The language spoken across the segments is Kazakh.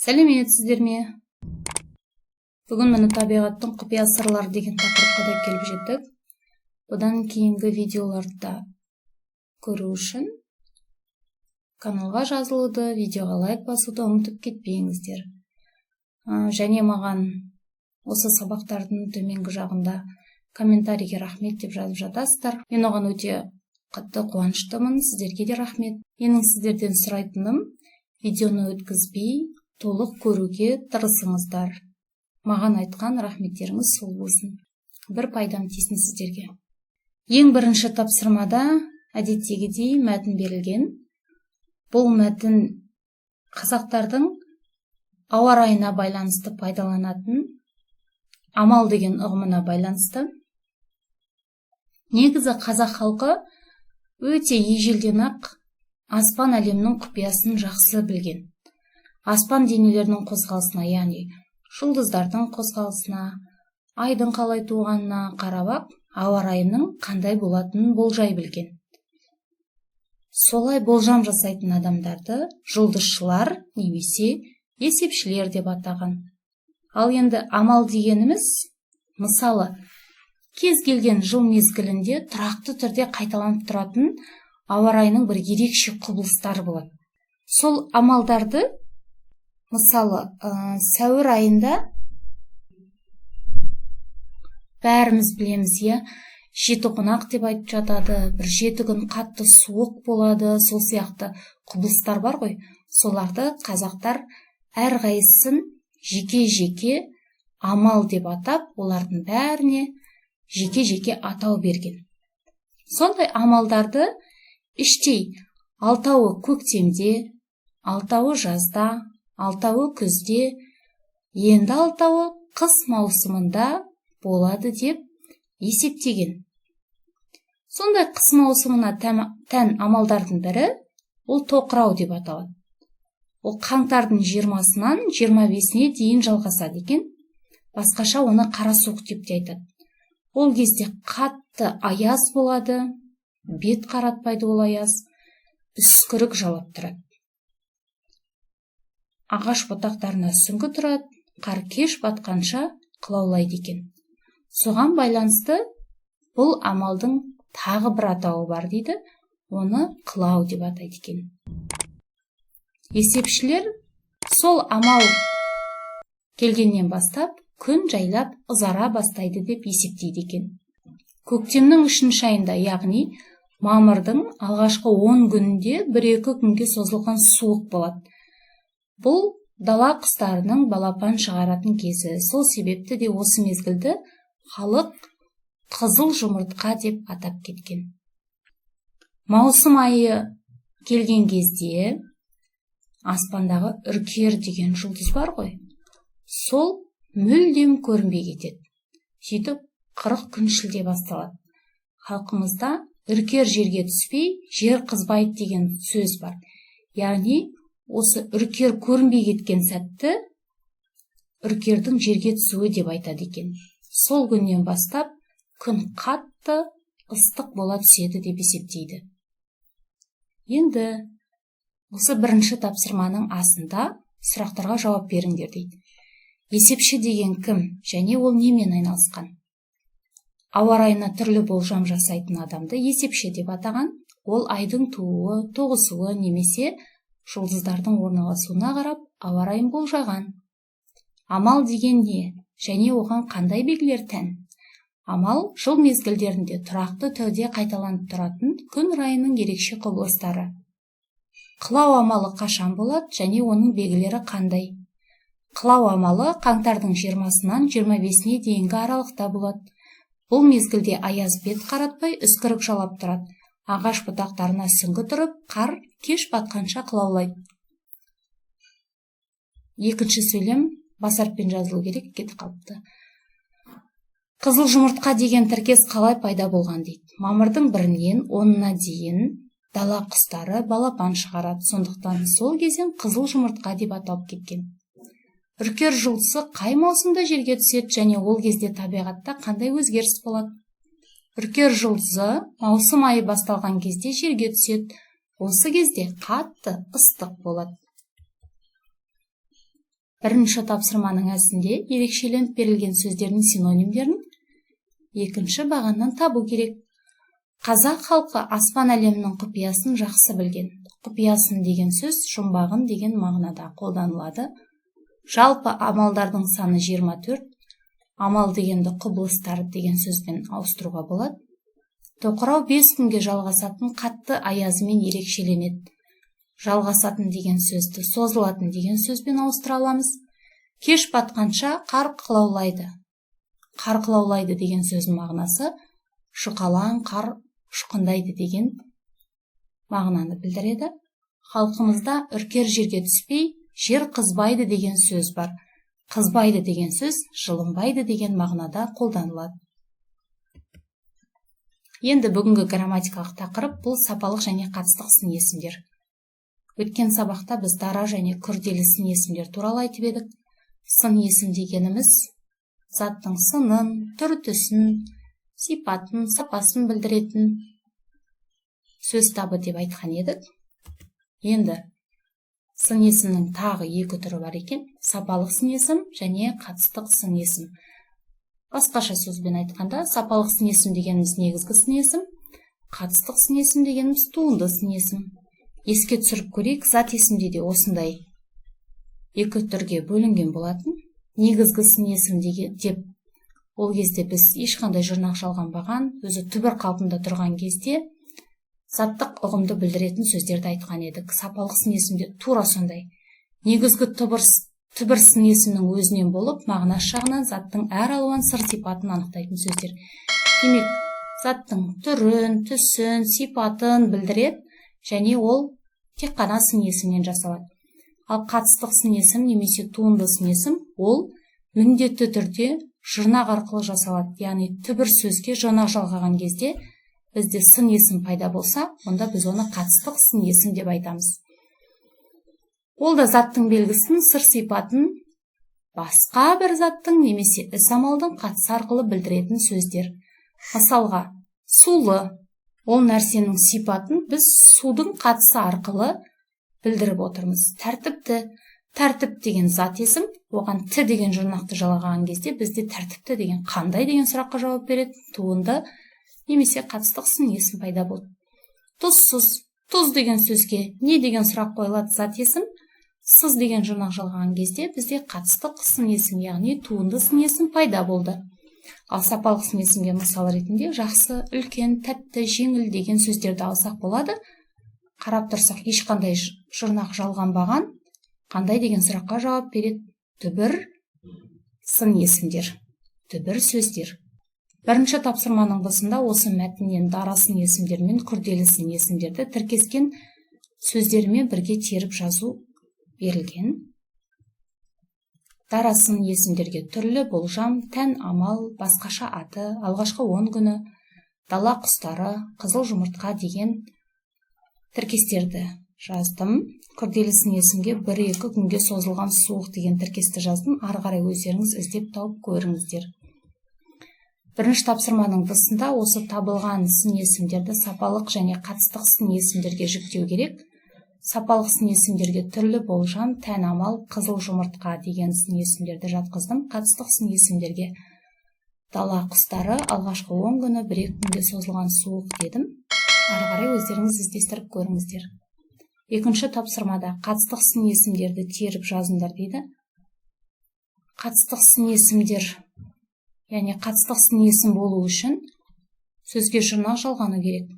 Сәлеметсіздер ме? Бүгін, міне, «Табиғаттың құпия сырлары» деген тақырыпқа да келіп жеттік. Бұдан кейінгі видеоларды көру үшін каналға жазылуды, видеоға лайк басуды ұмытып кетпеңіздер. Және маған осы сабақтардың төменгі жағында комментарийге «Рахмет» деп жазып жатасыздар. Мен оған өте қатты қуаныштымын. Сіздерге де рахмет. Менің сіздерден сұрайтыным: видеоны өткізбей, толық көруге тырысыңыздар. Маған айтқан рахметтеріңіз сол болсын, бір пайдам тисін сіздерге. Ең бірінші тапсырмада әдеттегідей мәтін берілген. Бұл мәтін қазақтардың ауа райына байланысты пайдаланатын амал деген ұғымына байланысты. Негізі, қазақ халқы өте ежелден ақ аспан әлемінің құпиясын жақсы білген. Аспан денелерінің қозғалысына, яғни жұлдыздардың қозғалысына, айдың қалай туғанына қарап ақ ауа райының қандай болатынын болжай білген. Солай болжам жасайтын адамдарды жұлдызшылар немесе есепшілер деп атаған. Ал енді амал дегеніміз, мысалы, кез келген жыл мезгілінде тұрақты түрде қайталанып тұратын ауа райының бір ерекше құбылыстары болады. Сол амалдарды, мысалы, сәуір айында бәріміз білеміз, иә, жеті қонақ деп айтып жатады, бір 7 күн қатты суық болады. Сол сияқты құбылыстар бар ғой. Соларды қазақтар әрқайсысын жеке-жеке амал деп атап, олардың бәріне жеке-жеке атау берген. Сондай амалдарды іштей алтауы көктемде, алтауы жазда, алтауы күзде, енді алтауы қыс маусымында болады деп есептеген. Сондай қыс маусымына тән амалдардың бірі ол тоқырау деп аталады. Ол қаңтардың 20-сынан 25-іне дейін жалғасады екен. Басқаша оны қара суық деп те айтады. Ол кезде қатты аяз болады, бет қаратпайды ол аяз, үскірік жалап тұрады, ағаш бұтақтарына сүңгі тұрады, қар кеш батқанша қылаулайды екен. Соған байланысты бұл амалдың тағы бір атауы бар дейді, оны қылау деп атайды екен. Есепшілер сол амал келгеннен бастап күн жайлап ұзара бастайды деп есептейді екен. Көктемнің үшінші айында, яғни мамырдың алғашқы 10 күнінде 1-2 күнге созылған суық болады. Бұл дала құстарының балапан шығаратын кезі. Сол себепті де осы мезгілді халық қызыл жұмыртқа деп атап кеткен. Маусым айы келген кезде аспандағы Үркер деген жұлдыз бар ғой, сол мүлдем көрінбей кетеді. Сөйтіп, 40 күн шілде басталады. Халқымызда «Үркер жерге түспей, жер қызбайды» деген сөз бар. Яғни осы Үркер көрінбей кеткен сәтті Үркердің жерге түсуі деп айтады екен. Сол күннен бастап күн қатты ыстық бола түседі деп есептейді. Енді осы бірінші тапсырманың астында сұрақтарға жауап беріңдер дейді. Есепші деген кім және ол немен айналысқан? Ауа райына түрлі болжам жасайтын адамды есепші деп атаған. Ол айдың тууы, тоғысуы немесе жұлдыздардың орналасуына қарап ауа райын болжаған. Амал деген не және оған қандай белгілер тән? Амал – жыл мезгілдерінде тұрақты түрде қайталанып тұратын күн райының ерекше құбылыстары. Қылау амалы қашан болады және оның белгілері қандай? Қылау амалы қаңтардың 20-сынан 25-іне дейінгі аралықта болады. Бұл мезгілде аяз бет қаратпай, үскірік жалап тұрады, ағаш бұтақтарына сүңгі тұрып, қар кеш батқанша қылаулайды. Екінші сөйлем бас әріппен жазылу керек, кетіп қалыпты. Қызыл жұмыртқа деген тіркес қалай пайда болған дейді. Мамырдың 1-інен 10-ына дейін дала құстары балапан шығарады, сондықтан сол кезең қызыл жұмыртқа деп аталып кеткен. Үркер жұлдызы қай маусымда жерге түседі және ол кезде табиғатта қандай өзгеріс болады? Үркер жұлдызы маусым айы басталған кезде жерге түседі. Осы кезде қатты ыстық болады. Бірінші тапсырманың әсінде ерекшеленіп берілген сөздердің синонимдерін екінші бағаннан табу керек. Қазақ халқы аспан әлемінің құпиясын жақсы білген. Құпиясын деген сөз жұмбағын деген мағынада қолданылады. Жалпы амалдардың саны 24. Амал дегенді құбылыстар деген сөзбен ауыстыруға болады. Тоқырау 5 күнге жалғасатын қатты аязымен ерекшеленеді. Жалғасатын деген сөзді созылатын деген сөзбен ауыстыра аламыз. Кеш батқанша қар қылаулайды. Қар қылаулайды деген сөздің мағынасы жұқалаң қар ұшқындайды деген мағынаны білдіреді. Халқымызда үркер жерге түспей, жер қызбайды деген сөз бар. Қызбайды деген сөз жылынбайды деген мағынада қолданылады. Енді бүгінгі грамматикалық тақырып бұл сапалық және қатыстық сын есімдер. Өткен сабақта біз дара және күрделі сын есімдер туралы айтып едік. Сын есім дегеніміз заттың сынын, түр-түсін, сипатын, сапасын білдіретін сөз табы деп айтқан едік. Енді сын есімнің тағы екі түрі бар екен. Сапалық сын есім және қатыстық сын есім. Басқаша сөзбен айтқанда, сапалық сын есім дегеніміз негізгі сын есім, қатыстық сын есім дегеніміз туынды сын есім. Еске түсіріп көрейік, зат есімде де осындай екі түрге бөлінген болатын. Негізгі сын есім деп ол кезде біз ешқандай жұрнақ жалғанбаған, өзі түбір қалпында тұрған кезде заттық ұғымды білдіретін сөздерді айтқан едік. Сапалық сын есімде тура сондай. Негізгі түбір сын есімнің өзінен болып, мағынасы жағынан заттың әр алуан сыр сипатын анықтайтын сөздер. Демек, заттың түрін, түсін, сипатын білдіреді және ол тек қана сын есімнен жасалады. Ал қатыстық сын есім немесе туынды сын есім ол міндетті түрде жұрнақ арқылы жасалады. Яғни түбір сөзге жұрнақ жалғаған кезде бізде сын есім пайда болса, онда біз оны қатыстық сын есім деп айтамыз. Ол да заттың белгісін, сыр сипатын басқа бір заттың немесе іс амалдың қатысы арқылы білдіретін сөздер. Мысалға, сулы, ол нәрсенің сипатын біз судың қатысы арқылы білдіріп отырмыз. Тәртіпті, тәртіп деген зат есім, оған ті деген жұрнақты жалғаған кезде бізде тәртіпті деген қандай деген сұраққа жауап беретін туынды немесе қатыстық сын есім пайда болды. Тұзсыз, тұз деген сөзге не деген сұрақ қойылады, зат есім, сыз деген жұрнақ жалғаған кезде бізде қатыстық сын есім, яғни туынды сын есім пайда болды. Ал сапалық сын есімге мысал ретінде жақсы, үлкен, тәтті, жеңіл деген сөздерді алсақ болады. Қарап тұрсақ, ешқандай жұрнақ жалғанбаған, қандай деген сұраққа жауап береді түбір сын есімдер, түбір сөздер. Бірінші тапсырманың б-сында осы мәтіннен дара сын есімдер мен күрделі сын есімдерді тіркескен сөздерімен бірге теріп жазу берілген. Дара сын есімдерге түрлі болжам, тән амал, басқаша аты, алғашқы 10 күні, дала құстары, қызыл жұмыртқа деген тіркестерді жаздым. Күрделі сын есімге 1-2 күнге созылған суық деген тіркесті жаздым. Ары қарай өздеріңіз іздеп тауып көріңіздер. Бірінші тапсырманың б-сында осы табылған сын есімдерді сапалық және қатыстық сын есімдерге жіктеу керек. Сапалық сын есімдерге түрлі болжам, тән амал, қызыл жұмыртқа деген сын есімдерді жатқыздым. Қатыстық сын есімдерге дала құстары, алғашқы 10 күні, 1-2 күнге созылған суық дедім. Ары қарай өздеріңіз іздестіріп көріңіздер. Екінші тапсырмада қатыстық сын есімдерді теріп жазыңдар дейді. Қатыстық сын есімдер, яғни қатыстық сын есім болу үшін сөзге жұрнақ жалғану керек.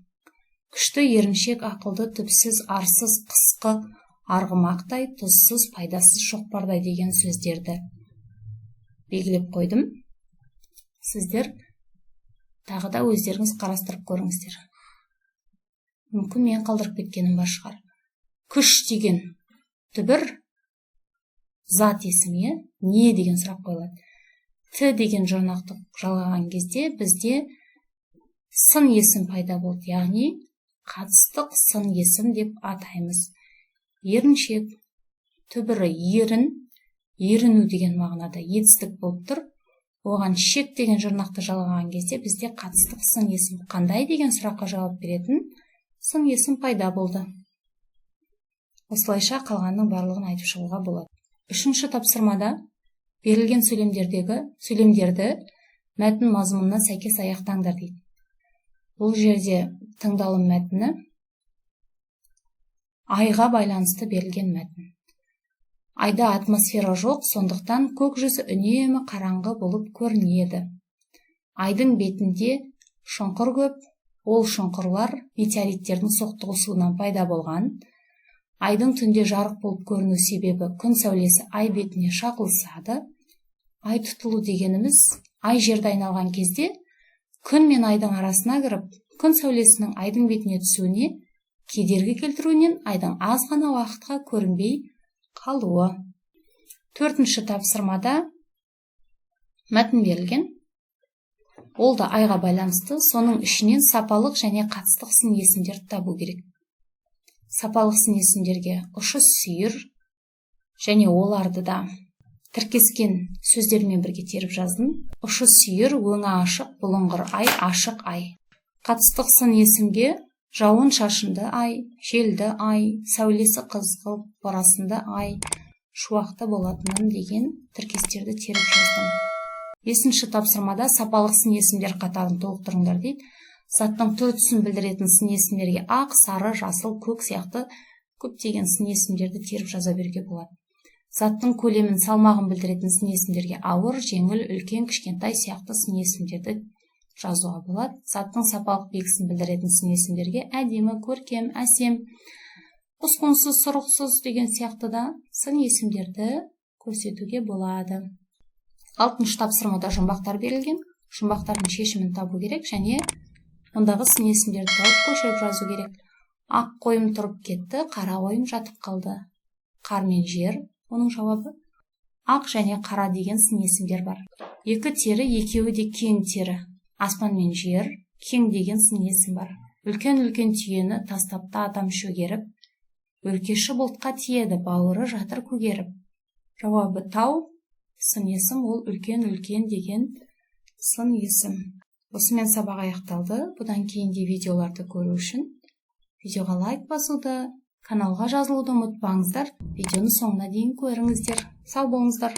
Күшті, еріншек, ақылды, түпсіз, арсыз, қысқы, арғымақтай, тұзсыз, пайдасыз, шоқпардай деген сөздерді белгілеп қойдым. Сіздер тағы да өздеріңіз қарастырып көріңіздер. Мүмкін мен қалдырып кеткенім бар шығар. Күш деген түбір зат есім, иә? Не деген сұрақ қойылады. Т деген жұрнақты жалғаған кезде бізде сын есім пайда болды, яғни қатыстық сын есім деп атаймыз. Еріншек түбірі ерін, еріну деген мағынада етістік болып тұр. Оған шек деген жұрнақты жалғаған кезде бізде қатыстық сын есім, қандай деген сұраққа жауап беретін сын есім пайда болды. Осылайша қалғанның барлығын айтып шығуға болады. Үшінші тапсырмада берілген сөйлемдердегі сөйлемдерді мәтін мазмұнына сәйкес аяқтаңдар дейді. Бұл жерде тыңдалым мәтіні айға байланысты берілген мәтін. Айда атмосфера жоқ, сондықтан көк жүзі үнемі қараңғы болып көрінеді. Айдың бетінде шұңқыр көп, ол шұңқырлар метеориттердің соқтығысуынан пайда болған. Айдың түнде жарық болып көріну себебі күн сәулесі ай бетіне шағылысады. Ай тұтылу дегеніміз ай жерді айналған кезде күн мен айдың арасына кіріп, күн сәулесінің айдың бетіне түсуіне кедергі келтіруінен айдың аз ғана уақытқа көрінбей қалуы. Төртінші тапсырмада мәтін берілген. Ол да айға байланысты, соның ішінен сапалық және қатыстық сын есімдерді табу керек. Сапалық сын есімдерге ұшы сүйір және оларды да тіркескен сөздермен бірге теріп жаздым. Ұшы сүйір, өңі ашық, бұлыңғыр ай, ашық ай. Қатыстық сын есімге жауын шашынды ай, желді ай, сәулесі қызғылт, борасынды ай, шуақты болатынын деген тіркестерді теріп жаздым. Бесінші тапсырмада сапалық сын есімдер қатарын толықтырыңдар дейді. Заттың түр түсін білдіретін сын есімдерге ақ, сары, жасыл, көк сияқты көптеген сын есімдерді теріп жаза беруге болады. Заттың көлемін, салмағын білдіретін сын есімдерге ауыр, жеңіл, үлкен, кішкентай сияқты сын есімдерді жазуға болады. Заттың сапалық белгісін білдіретін сын есімдерге әдемі, көркем, әсем, ұсқынсыз, сұрықсыз деген сияқты да сын есімдерді көрсетуге болады. Алтыншы тапсырмада жұмбақтар берілген. Жұмбақтардың шешімін табу керек және ондағы сын есімдерді тауып, көшіріп жазу керек. Ақ қойым тұрып кетті, қара қойым жатып қалды. Қар мен жер оның жауабы. Ақ және қара деген сын есімдер бар. Екі тері, екеуі де кең тері. Аспан мен жер, кең деген сын есім бар. Үлкен үлкен түйені тастапты атам шөгеріп, өркеші бұлтқа тиеді, бауыры жатыр көгеріп. Жауабы тау, сын есім ол үлкен үлкен деген сын есім. Осымен сабақ аяқталды. Бұдан кейін де видеоларды көру үшін видеоға лайк басуды, каналға жазылуды ұмытпаңыздар. Видеоны соңына дейін көріңіздер. Сау болыңыздар.